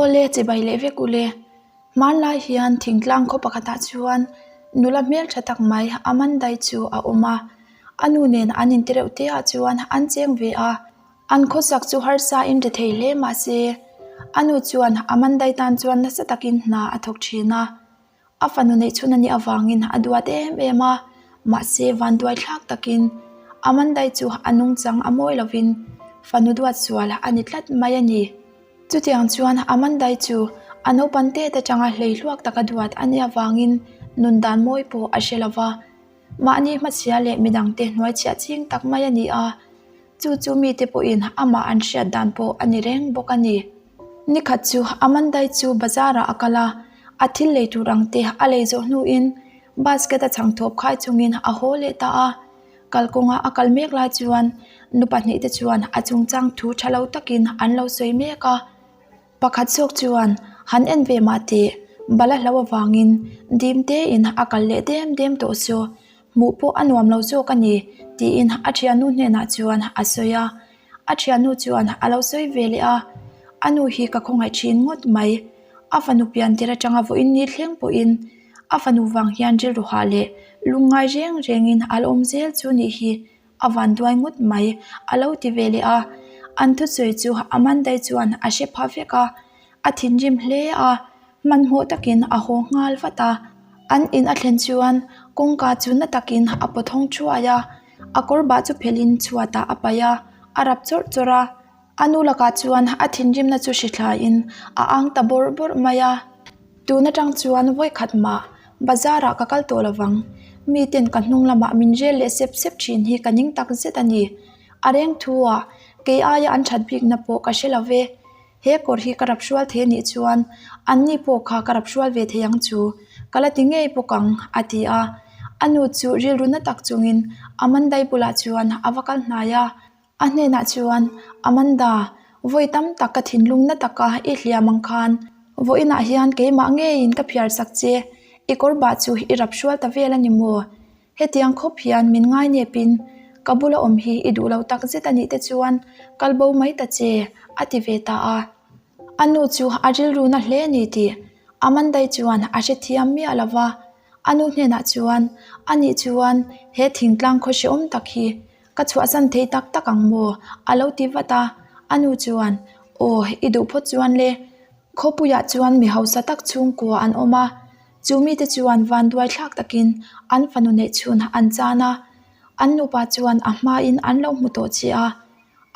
Awle chibai leh vek ule. Hmanlai hian thingtlang khaw pakhatah chuan nula hmeltha tak mai Amandai chu a awm a. A nu nen an inti reuh te ah chuan an cheng ve a. An khawsak chu harsa in ri thei hle mahse a nu chuan Amandai tan chuan nasa takin hna a thawk thin a. A fanu neih chhun a nih avangin a duat em em a, mahse vanduai thlak takin Amandai chu a nungchang a mawi lovin fanu duat sual a ni tlat mai a ni. Chutiang chuan Amandai chu a naupan tet atanga hleihluak taka duat a nih avangin nun dan mawi pawh a hre lova, mahni hmachhia leh midangte hnuaichhiah ching tak mai a ni a, chu chu mite pawhin amah an hriat dan pawh a ni reng bawk a ni. Nikhat chu Amandai chu bazar ah a kal a, a thil lei tur ang te a lei zawh hnuin basket a chhang thawp khai chungin a haw leh ta a. Kalkawnga a kal mek lai chuan nu pahnih te chuan a chungchang thu tha lo takin an lo sawi mek a. Pakhat zawk chuan han en ve mah teh bala hlo avangin dim tein a kal leh dem dem tawh chu hmuh pawh a nuam lo zawk a ni tiin a thiannu hnenah chuan a sawi a. A thiannu chuan a lo sawi ve leh a, A nu hi ka khawngaih thin ngawt mai. A fanu pian tir atanga vawiin ni thleng pawhin a fanu vang hian rilru hah leh lungngai reng rengin a la awm zel chu nih hi a van duai ngawt mai a lo ti ve leh a. An thusawi chu Amandai chuan a hre pha vek a, a thinrim hle a. Hmanhmawh takin a haw nghal vat a, an in a thlen chuan kawngka chu na takin a paw thawng thuai a, a kawr bah chu phelhin chhuatah a paih a, a rap chawrh chawrh a. A nu lakah chuan a thinrimna chu hri thlaiin a ang ta bawrh bawrh mai a. Tun atang chuan vawikhat mah bazar ah ka kal tawh lovang, miten ka hnung lamah min rel leh sep sep thin hi ka ning tak zet a ni. A reng thu ah kei aia an that bikna pawh ka hre lo ve. He kawr hi ka rap hrual thei anih chuan anni pawh kha ka rap hrual ve thei ang chu, ka la ti ngei bawk ang, a ti a. A nu chu rilru na tak chungin Amandai bulah chuan a va kal hnai a. A hnenah chuan, Amanda, vawi tam tak ka thinlung na taka i hliam ang khan vawiinah hian keimah ngeiin ka phiar sak che, i kawr bah chu i rap hrual ta vel a ni maw? Hetiang khawp hian min ngai nepin ka bula awm hi i duh lo tak zet a nih te chuan kal bo mai ta che, a ti ve ta a. A nu chu a rilru na hle a ni tih Amandai chuan a hrethiam miah lo va. A nu hnenah chuan, A nih chuan he thingtlang khaw hrehawm tak hi ka chhuahsan thei tak tak ang maw? a lo ti vat a. A nu chuan, Aw, i duh phawt chuan le. Khawpuiah chuan mi hausa tak chhungkua an awm a. Chu mite chuan vanduai thlak takin an fanu neih chhun an chan a, an nupa chuan a hmain an lo hmu tawh che a.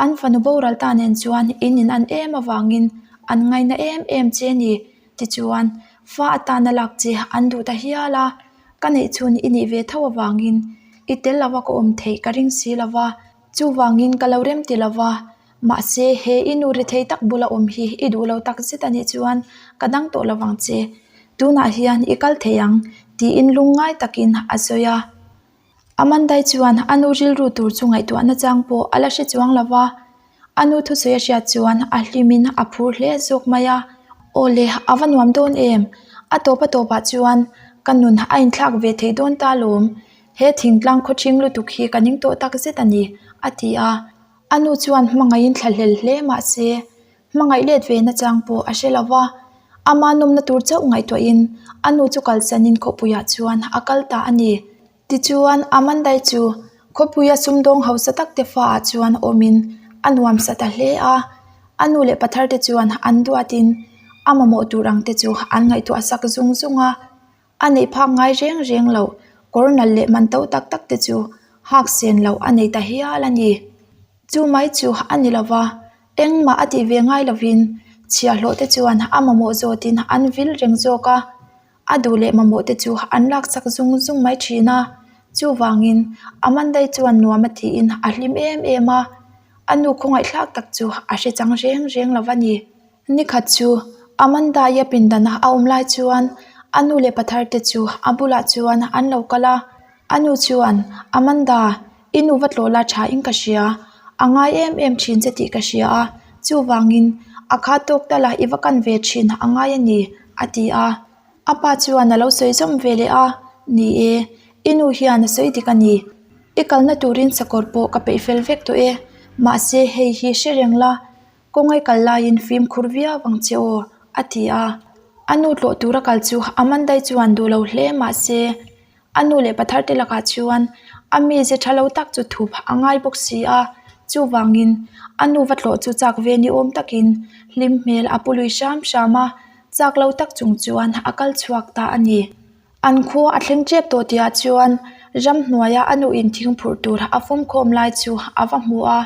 An fanu boral ta nen chuan in in an em avangin an ngaina em em che ni. Tichuan, fa atana lak che an duh ta hial a, ka neih chhun i nih ve tho avangin i tel lova ka awm theih ka ring si lova, chuvangin ka lo rem ti lova. Mahse, he i nu ri thei tak bula awm hi i duh lo tak zet a nih chuan ka dang tawh lo vang che. Tunah hian i kal thei ang, tiin lungngai takin a sawi a. Amandai chuan a nu rilru tur chu ngaihtuahna chang pawh a la hre chuang lo va. A nu thusawi a hriat chuan a hlimin a phur hle zawk mai a. Aw le, a va nuam dawn em? A tawp a tawpah chuan ka nun a inthlak ve thei dawn ta lawm. He thingtlang khawchhing lutuk hi ka ning tawh tak zet a ni, a ti a. A nu chuan hmangaihin thla hlel hle mah se, hmangaih let ve nachang pawh a hre lo va. Ama nawmna tur chauh ngaihtuahin a nu chu kalsanin khawpuiah chuan a kal ta a ni. Tichuan, Amandai chu khawpuia sumdawng hausa tak te faah chuan awmin a nuamsa ta hle a. A nu leh pathar te chuan an duatin a mamawh tur ang te chu an ngaihtuah sak zung zung a. A neih phak ngai reng reng loh kawr nalh leh man to tak tak te chu hak sen loh a nei ta hial a ni. Chu mai chu a ni lova, engmah a tih ve ngai lovin chhiahhlawh te chuan a mamawh zawtin an vil reng zawk a, a duh leh mamawh te chu an lak chak zung zung mai thin a. Chuvangin Amandai chuan nuam a tiin a hlim em em a, a nu khawngaihthlak tak chu a hre chang reng reng lo va ni. Nikhat chu Amanda-i a pindan a awm lai chuan a nu leh pathar te chu a bulah chuan an lo kal a. A nu chuan, Amanda, i nu va tlawh la tha in ka hria. A ngai em em thin che tih ka hria a, chuvangin a kha tawk tal a i va kan ve thin a ngai a ni, a ti a. A pa chuan a lo sawi zawm ve leh a, Ni e, i nu hian a sawi dik a ni. I kalna turin sakawr pawh ka peih fel vek tawh e. Mahse hei hi hre reng la, Kawngai kal laiin fimkhur viau ang che aw. a ti a. A nu tlawh tura kal chu Amanda-i chuan duh lo hle mah se, a nu leh pa tharte lakah chuan a mize tha lo tak chu thup a ngai bawk si a. Chuvangin a nu va tlawh chu chak ve ni awm takin hlim hmel a pu lui hram hram a, chak lo tak chung chuan a kal chhuak ta a ni. An khua a thleng tep tawh tihah chuan ramhnuaia a nu in thing phurh tur a fawmkhawm lai chu a va hmu a.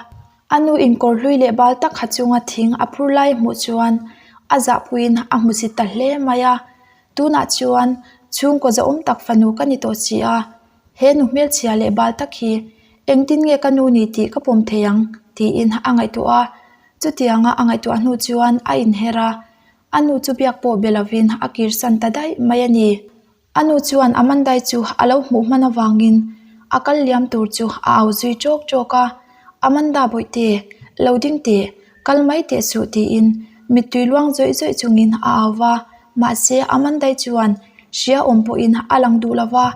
A nu in kawr hlui leh bal tak ha chunga thing a phur lai hmuh chuan a zahpuiin a hmusit ta hle mai a. Tunah chuan chhungkaw zahawm tak fanu ka ni tawh si a, he nu hmelchhia leh bal tak hi engtin nge ka nu ni tih ka pawm thei ang tiin a ngaihtuah a. Chutianga a ngaihtuah hnu chuan a inher a, A nu chu biak pawh be lovin a kirsan ta daih mai a ni. A nu chuan Amandai chu a lo hmuh hman avangin a kal liam tur chu a au zui ṭawk ṭawk a, Amanda bawihte, lo ding teh, kal mai teh suh tiin mittui luang zawih zawih chungin a au va. Mahse Amandai chuan hria awm pawhin a lang duh lo va,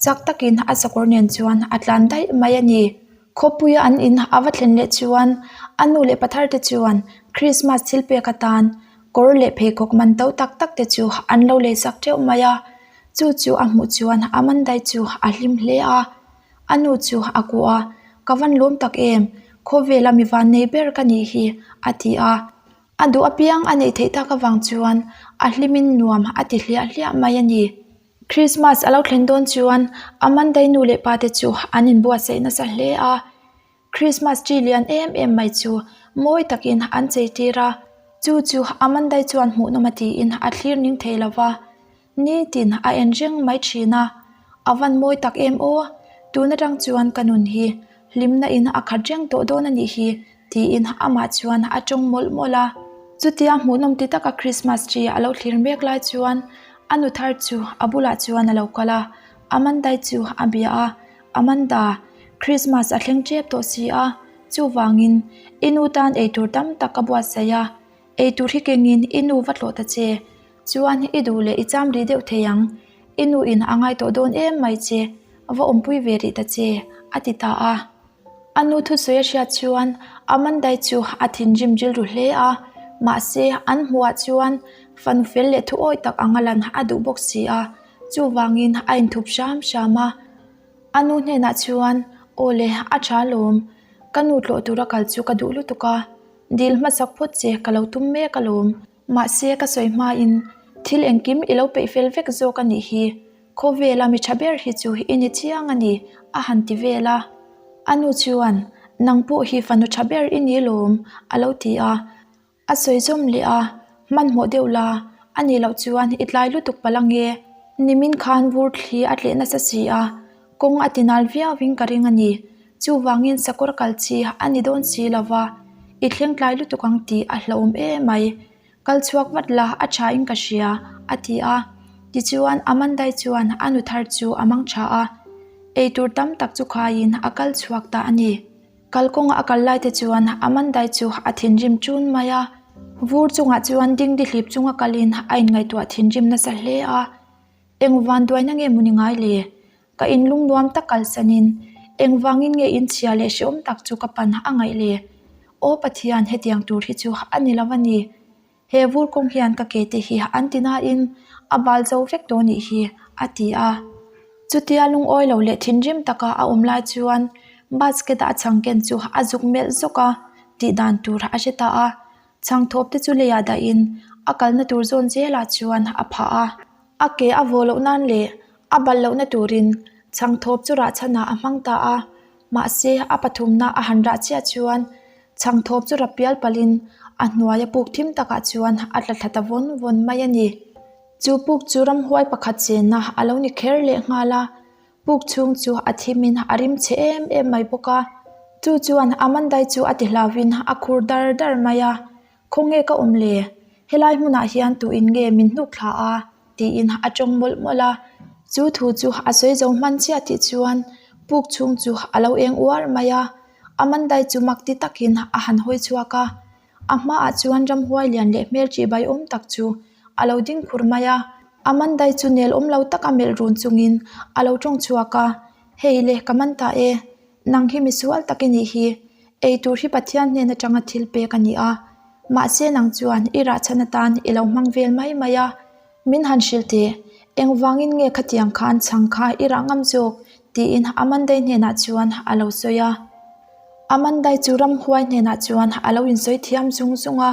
chak takin a sakawr nen chuan a tlan daih mai a ni. Khawpuia an in a va thlen leh chuan a nu leh pathar te chuan Christmas thil pek atan kawr leh pheikhawk man to tak tak te chu an lo lei sak teuh mai a, chu chu a hmuh chuan Amandai chu a hlim hle a, a nu chu a kuah a, ka van lawm tak em, khawvela mi van nei ber ka nih hi a ti a, a duh apiang a neih theih tak avang chuan a hlimin nuam a ti hliah hliah mai a ni. Christmas a lo thlen dawn chuan Amandai nu leh pa te chu an inbuatsaih nasa hle a, Christmas tree lian em em mai chu mawi takin an chei tir a, chu chu Amandai chuan hmuhnawm a tiin a thlir ning thei lo va, nitin a en reng mai thin a, a van mawi tak em aw, tun atang chuan ka nun hi hlimna in a khat reng tawh dawn a nih hi tiin amah chuan a tawng mawlh mawlh a. Chutia hmuhnawm ti taka Christmas tree a lo thlir mek lai chuan a nu thar chu a bulah chuan a lo kal a, Amandai chu a bia a, Amanda, Christmas a thleng tep tawh si a, chuvangin i nu tan eitur tam tak ka buatsaih a, eitur hi kengin i nu va tlawh ta che, chuan i duh leh i cham rih deuh thei ang, i nu in a ngai tawh dawn em mai che, va awmpui ve rih ta che, a ti ta a. A nu thusawi a hriat chuan Amandai chu a thinrim rilru hle a, mahse an hmuhah chuan fanu fel leh thuawi tak anga lan a duh bawk si a, chuvangin a inthup hram hram a. A nu hnenah chuan, Aw le, a tha alawm, ka nu tlawh tura kal chu ka duh lutuk a, dil hmasak phawt che ka lo tum mek alawm, mahse ka sawi hmain thil engkim i lo peih fel vek zawk a nih hi. Khawvela mi tha ber hi chu i ni chiang a ni, a han ti vel a. A nu chuan, Nang pawh hi fanu tha ber i ni lawm, a lo ti a. A sawi zawm leh a, Hmanhmawh deuh la, a nih loh chuan i tlai lutuk palh ange. Nimin khan vur thli a tleh nasa si a, kawng a ti nal viauin ka ring a ni. Chuvangin sakawr kal chi a ni dawn si lo va, i thleng tlai lutuk ang tih a hlauhawm emai. Kal chhuak vat la, a tha in ka hria, a ti a. Tichuan, Amandai chuan a nu thar chu a mang tha a, eitur tam tak chu khaiin a kal chhuak ta a ni. Kalkawnga a kal lai te chuan Amandai chu a thinrim chun mai a. Vur chungah chuan dingdi hlip chunga kalin a inngaihtuah thinrim nasa hle a. Eng vanduaina nge maw ni ngai le? Ka inlung nuam tak kalsanin engvangin nge inchhia leh hrehawm tak chu ka pan a ngaih le? Aw Pathian, hetiang tur hi chu a ni lo a ni. He vur kawng hian ka ke te hi an ti nain a bal zo vek tawh nih hi, a ti a. Chutia lungawi lo leh thinrim taka a awm lai chuan basket-a a chhang ken chu a zuk melh zawk a, tih dan tur a hre ta a. Chhang thawp te chu leiah dahin a kalna tur zawn zelah chuan a phah a. A ke a vaw loh nan leh a balh lohna turin chhang thawp chu rah chhanah a hmang ta a, mahse a pathumna a han rah chiah chuan chhang thawp chu rap pial palhin a hnuaia puk thim takah chuan a tla thla ta vawn vawn mai a ni. Chu puk chu ramhuai pakhat chenna a lo ni kher leh nghal a, puk chhung chu a thimin a rim chhe em em mai bawk a, chu chuan Amandai chu a ti hlauhin a khur dar dar mai a, Khawnge ka awm le? Helai hmunah hian tuin nge min hnuk thla a? tiin a tawng mawlh mawlh a. Chu thu chu a sawi zo hman chiah tih chuan puk chhung chu a lo eng uar mai a. Amandai chu mak ti takin a han hawi chhuak a. A hmaah chuan ramhuai lian leh hmel ṭihbai awm tak chu a lo ding khur mai a. Amandai chu nel awm lo taka melh run chungin a lo tawng chhuak a, Hei le, ka man ta e. Nang hi misual tak i nih hi. Eitur hi Pathian hnen atanga thil pek a ni a. Mahse nang chuan i rah chhan atan i lo hmang vel mai mai a, min han hrilh teh, engvangin nge khatiang khan chhang kha i rah ngam zawk? tiin Amandai hnenah chuan a lo sawi a. Amandai chu ramhuai hnenah chuan a lo insawi thiam zung zung a.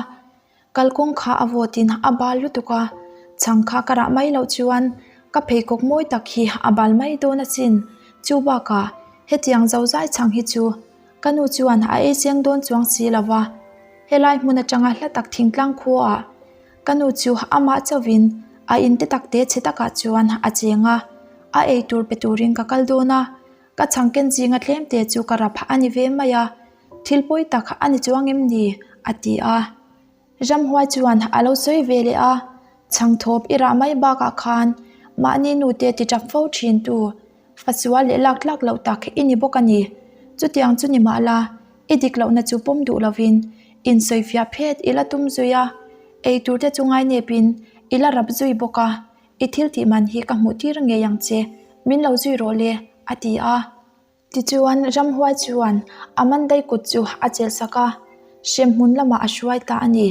Kalkawng kha a vawtin a bal lutuk a, chhang kha ka rah mai loh chuan ka pheikhawk mawi tak hi a bal mai dawn asin. Chu bakah hetiang zozai chhang hi chu ka nu chuan a ei cheng dawn chuang si lo va, helai hmun atanga hla tak thingtlang khuaah ka nu chu amah chauhin a in te tak te chhe takah chuan a cheng a, a ei tur pe turin ka kal dawn a, ka chhang ken zinga tlem te chu ka rap a ni ve mai a. Thil pawi tak a ni chuang em ni? a ti a. Ramhuai chuan a lo sawi ve leh a, Chhangthawp i rah mai bakah khan mahni nute ti tap fo thin tu, fasual leh lak tlak loh tak i ni bawk a ni. Chutiang chu ni mah la, i dik lohna chu pawm duh lovin insawifiah phet i la tum zui a, ei tur te chu ngainepin i la rap zui bawk a, i thil tih man hi ka hmuh tir ngei ang che, min lo zui rawh le, a ti a. Tichuan, ramhuai chuan Amandai kut chu a chelhsak a, hremhmun lamah a hruai ta a ni.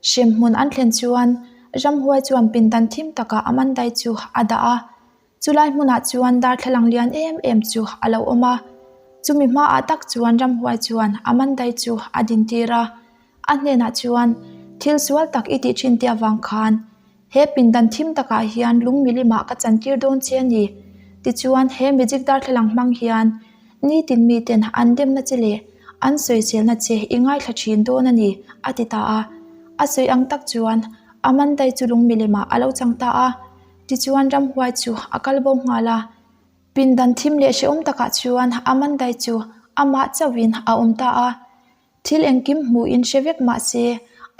Hremhmun an thlen chuan ramhuai chuan pindan thim takah Amandai chu a dah a, chulai hmunah chuan darthlalang lian em em chu a lo awm a. Chumi hmaah tak chuan ramhuai chuan Amandai chu a dintir a, a hnenah chuan, Thil sual tak i tih thin te avang khan He pindan thim takah hian lung milimah ka chantir dawn che a ni. Tichuan, he magic darthlalang hmang hian nitin miten an demna che leh an sawiselna che i ngaithla thin dawn a ni, a ti ta a. A sawi ang tak chuan Amandai chu lung milimah a lo chang ta a. Tichuan, ramhuai chu a kal bo nghal a. Pindan thim leh hrehawm takah chuan Amandai chu amah chauhin a awm ta a. Thil engkim hmuhin hre vek mah se,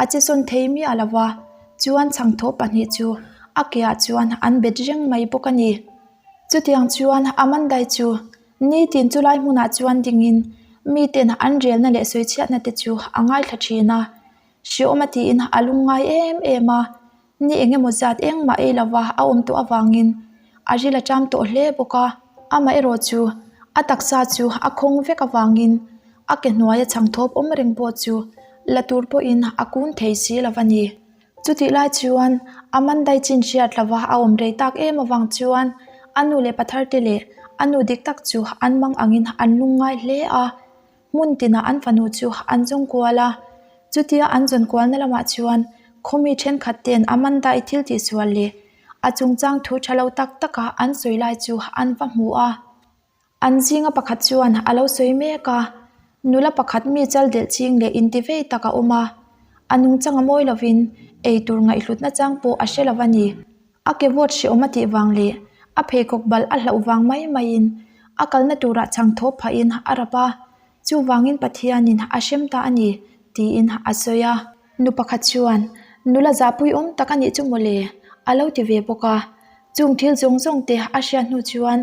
a che sawn thei miah lo va, chuan chhangthawh pahnih chu a keah chuan an bet reng mai bawk a ni. Chutiang chuan Amandai chu nitin chulai hmunah chuan dingin miten an relna leh sawichhiatna te chu a ngaithla thin a, hreawm a tiin a lungngai em em a. Ni eng emaw zat engmah ei lova a awm tawh avangin a ril a ṭam tawh hle bawk a, amaherawh chu a taksa chu a khawng vek avangin a ke hnuaia chhangthawp awm reng pawh chu la tur pawhin a kun thei si lo a ni. Chutih lai chuan Amandai chin hriat lova a awm rei tak em avang chuan a nu leh patharte leh a nu dik tak chu an mang angin an lungngai hle a. Hmun tinah an fanu chu an zawng kual a, chutia an zawn kualna lamah chuan khawmi thenkhat ten Amanda-i thil tihsual leh a chungchang thu tha lo tak taka an sawi lai chu an va hmu a. An zinga pakhat chuan a lo sawi mek a, nula pakhat mi chal delh ching leh intivei tak a awm a, a nungchang a mawi lovin eitur ngaihhlutna chang pawh a hre lo a ni. A ke vawt hrehawm a tih vang leh a pheikhawk balh a hlauh vang mai maiin a kalna turah chhang thaw phahin a rap a, chuvangin Pathianin a hrem ta a ni tiin a sawi a. Nu pakhat chuan, Nula zahpui awm tak a nih chu mawle a lo ti ve bawk a. Chung thil zawng zawng te a hriat hnu chuan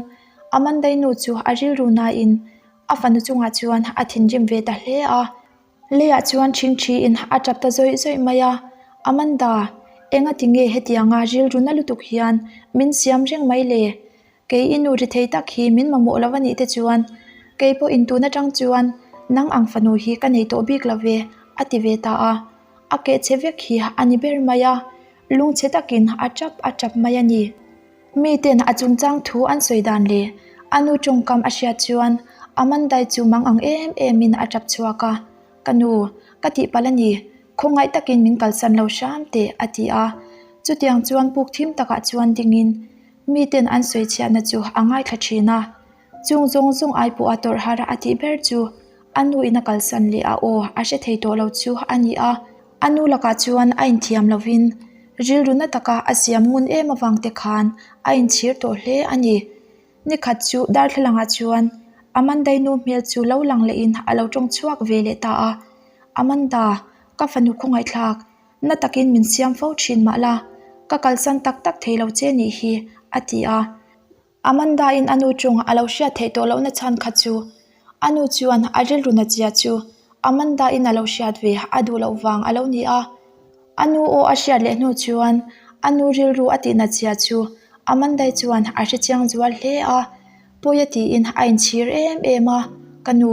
Amandai nu chu a rilru nain a fanu chungah chuan a thinrim ve ta hle a. Leiah chuan ṭhingṭhiin a ṭap ta zawih zawih mai a, Amanda, enga ti nge hetianga rilru na lutuk hian min siam reng mai le? Kei i nu ri thei tak hi min mamawh lo a nih te chuan kei pawhin tun aṭang chuan nang ang fanu hi ka nei tawh bik lo ve, a ti ve ta a. A kehchhe vek hi a ni ber mai a, lungchhe takin a ṭap a ṭap mai a ni. Miten a chungchang thu an sawi dan leh a nu tawngkam a hriat chuan Amandai chu mang ang em emin a tap chhuak a, Ka nu, ka tihpalh a ni, khawngaih takin min kalsan lo hram teh a ti a. Chutiang chuan puk thim takah chuan dingin miten an sawi chhiatna chu a ngaithla thin a. Chung zawng zawng ai pawha tawrh har a tih ber chu a nuin a kalsan leh a aw a hre thei tawh lo chu a ni a. A nu lakah chuan a inthiam lovin rilru na taka a siam ngun em avang te khan a inchhir tawh hle a ni. Nikhat chu darthlalangah chuan Amandai nu hmel chu lo lang lehin a lo tawng chhuak ve leh ta a, Amanda, ka fanu khawngaihthlak, na takin min siam fo thin mah la, ka kalsan tak tak thei lo che nih hi, a ti a. Amanda-in a nu chung a lo hriat theih tawh lohna chhan kha chu a nu chuan a rilru natzia chu Amanda-in a lo hriat ve a duh loh vang a lo ni a. A nu aw a hriat leh hnu chuan a nu rilru a tih natzia chu Amanda-i chuan a hrechiang zual hle a, pawi a tiin a inchhir em em a, Ka nu,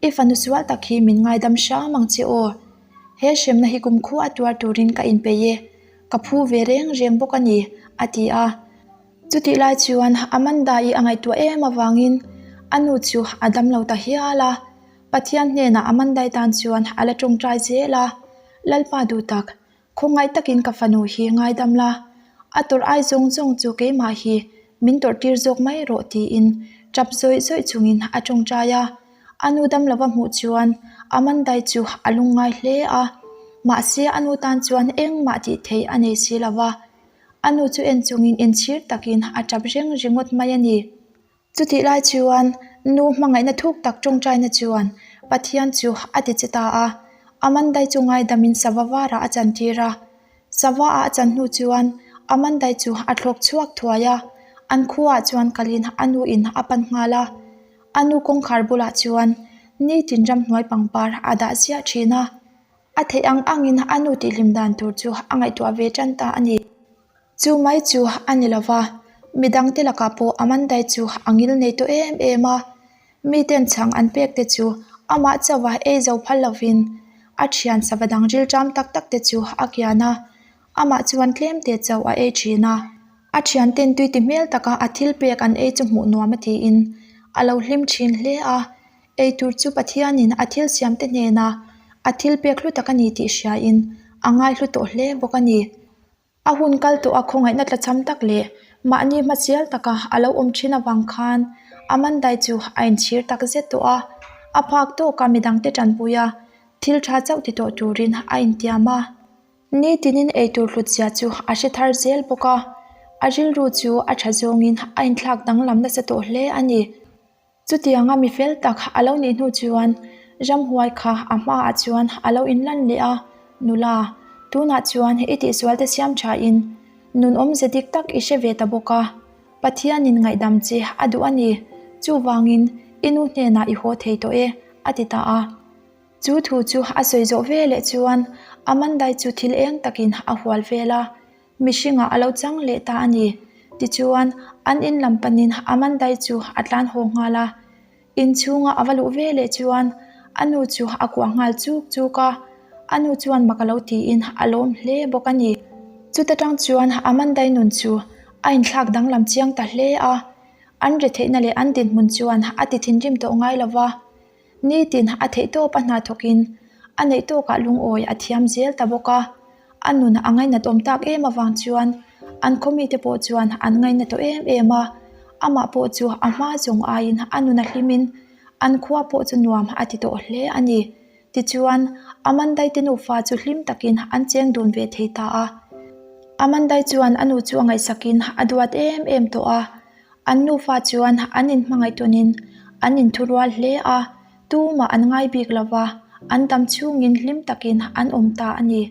i fanu sual tak hi min ngaidam hram ang che aw. He hremna hi kumkhua a tuar turin ka inpeih e, ka phu ve reng reng bawk a ni, a ti a. Chutih lai chuan Amanda-i a ngaihtuah em avangin a nu chu a damlo ta hial a. Pathian hnenah Amanda-i tan chuan a la tawngtai zel a, Lalpa duh tak, Khawngaih takin ka fanu hi ngaidam la, a tawrh ai zawng zawng chu keimah hi min tawrh tir zawk mai rawh tiin tap zawih zawih chungin a tawngtai a. A nu dam lova hmuh chuan Amandai chu a lungngai hle a, mahse a nu tan chuan engmah tih theih a nei si lo va. A nu chu en chungin inchhir takin a tap reng ringawt mai a ni. Chutih lai chuan nu hmangaihna thuk tak tawngtaina chuan Pathian chu a ti che ta a, Amandai chu ngaidamin sava varah a chantir a. Sava ah a chan hnu chuan Amandai chu a thlawk chhuak thuai a, an khuaah chuan kalin a nu in a pan nghal a. A nu kawngkhar bulah chuan nitin ramhnuai pangpar a dah ziah thin a, a theih ang angin a nu tihhlim dan tur chu a ngaihtuah ve tan ta a ni. Chu mai chu a ni lo va, midangte lakah pawh Amandai chu a ngil nei tawh em em a. Miten chhang an pek te chu amah chauha ei zo phal lovin a thian sava dang rilṭam tak tak te chu a kian a, amah chuan tlem te chauh a ei ṭhin a. A thianten tui ti hmel taka a thil pek an ei chu hmuh nuam a tiin a lo hlim ṭhin hle a. Ei tur chu Pathianin a thil siamte hnena a thil pek hlu tak a ni tih hriain a ngaihlu tawh hle bawk a ni. A hun kal tawh a khawngaihna tlachham tak leh mahni hmasial taka a lo awm thin avang khan Amandai chu a inchhir tak zet tawh a, a phak tawka midangte tanpui a, thil tha chauh ti tawh turin a intiam a. Nitinin eitur hlutzia chu a hre thar zel bawk a, a rilru chu a tha zawngin a inthlak danglam nasa tawh hle a ni. Chutianga mi fel tak a lo nih hnu chuan ramhuai kha a hmaah chuan a lo inlan leh a, Nula, tunah chuan i tihsualte siam thain nun awmze dik tak i hre ve ta bawk a, Pathianin ngaihdam che a duh a ni, chuvangin i nu hnenah i haw thei tawh e, a ti ta a. Chu thu chu a sawi zawh ve leh chuan Amandai chu thil eng takin a hual vel a. Mihringah a lo chang leh ta a ni. Tichuan, an in lam panin Amandai chu a tlan haw nghal a. Inchhunga a va luh ve leh chuan a nu chu a kuah nghal chuk chuk a. A nu chuan mak a lo tiin a lawm hle bawk a ni. Chuta tang chuan Amandai nun chu a inthlak danglam chiang ta hle a. An retheihna leh an dinhmun chuan a ti thinrim tawh ngai lo va. Nitin a theih tawp a hna thawkin a neih tawkah lungawi a thiam zel ta bawk a, a nun a ngainat awm tak em avang chuan an khaw mite pawh chuan an ngaina tawh em em a, amah pawh chu a hma zawng aiin a nun a hlimin an khua pawh chu nuam a ti tawh hle a ni. Tichuan, Amandai te nufa chu hlim takin an cheng dun ve thei ta a. Amandai chuan a nu chu a ngaihsakin a duat em em tawh a. An nufa chuan an inhmangaih tawnin an inthurual hle a, tumah an ngai bik lo va, an dam chhungin hlim takin an awm ta a ni.